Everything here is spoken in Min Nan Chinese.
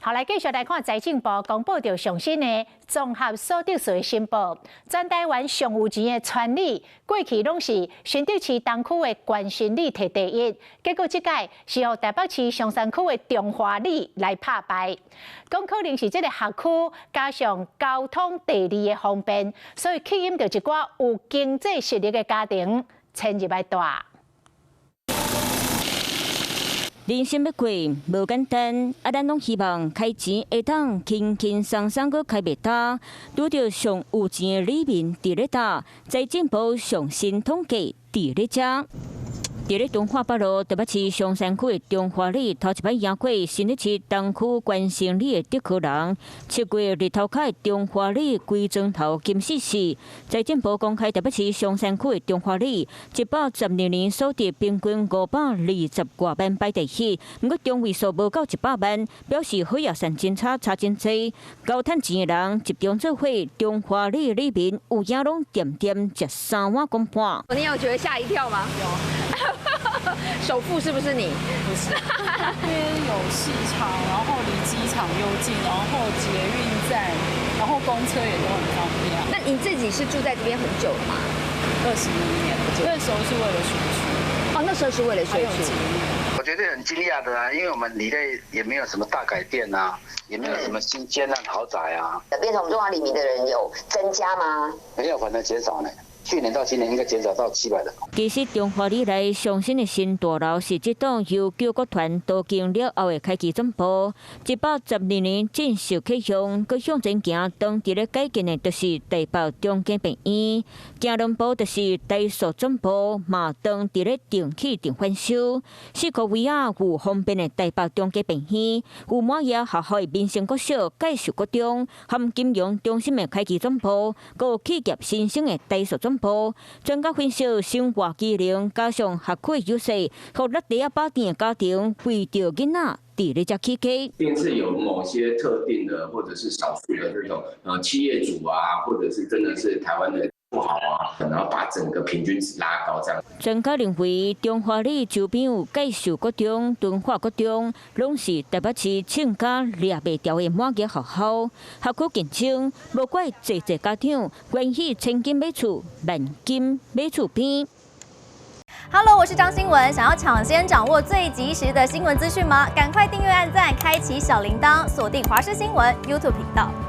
好，來繼續來看財政部公布著上新的綜合所得稅申報。全台灣上有錢的川里，過去攏是新竹市東區的關新里提第一，結果這屆是予台北市松山區的中華里來拍敗。講可能是這个學區加上交通地利的方便，所以吸引著一寡有經濟實力的家庭遷入來蹛。人生欲過無簡單，啊，咱攏希望開錢會當輕輕鬆鬆閣開袂焦。拄著上有錢的里民佇咧佗，財政部上新統計佇咧遮。佇咧敦化北路台北市松山區的中華里，頭一擺贏過新竹市東區關新里的德科人。7月日頭卡的中華里規磚頭金絲市，財政部公開台北市松山區的中華里，112年所得平均520外萬排第一，毋過中位數無夠100萬，表示好額算真差，差真濟。𠢕趁錢的人集中做伙，中華里里民有影攏恬恬食三碗公半。你有覺得嚇一跳嗎？有。首富是不是你？不是，這邊有市場，然後離機場又近，然後捷運站，然後公車也都很方便。那你自己是住在這邊很久了嗎？21年，那時候是為了學區。哦，那時候是為了學區。我覺得很驚訝的啊，因為我們里內也沒有什麼大改變啊，也沒有什麼新建案豪宅啊。變成我們中華里民的人有增加嗎？沒有，反而減少呢。去年到今年應該減少到700人。其實中華里內上新的新大樓是這棟由九國團都更了後的開機總部，112年正式啟用，閣向前行，當佇咧改建的就是台北中間病院，行兩步就是台塑總部，嘛當佇咧重起重翻修。四箍圍仔有方便的台北中間病院，有滿額學校的民生國小、介壽國中，含金融中心的開機總部，閣有企業新生的台塑總部。專家分析，生活機能加上學區的優勢，予落地仔飽甜的家庭圍著囡仔佇咧遮起家。一定是有某些特定的，或者是少數的這種企業主啊，或者是真的是台灣的富豪啊，然後把整個平均值拉高，這樣。專家認為，中華里周邊有介壽國中、敦化國中，攏是台北市穿甲掠袂牢的滿額學校，學區競爭，無怪濟濟家長願意千金買厝，萬金買厝邊。 Hello，我是張新文，想要搶先掌握最及時的新聞資訊嗎？趕快訂閱、按讚、開啟小鈴鐺，鎖定華視新聞 YouTube 頻道。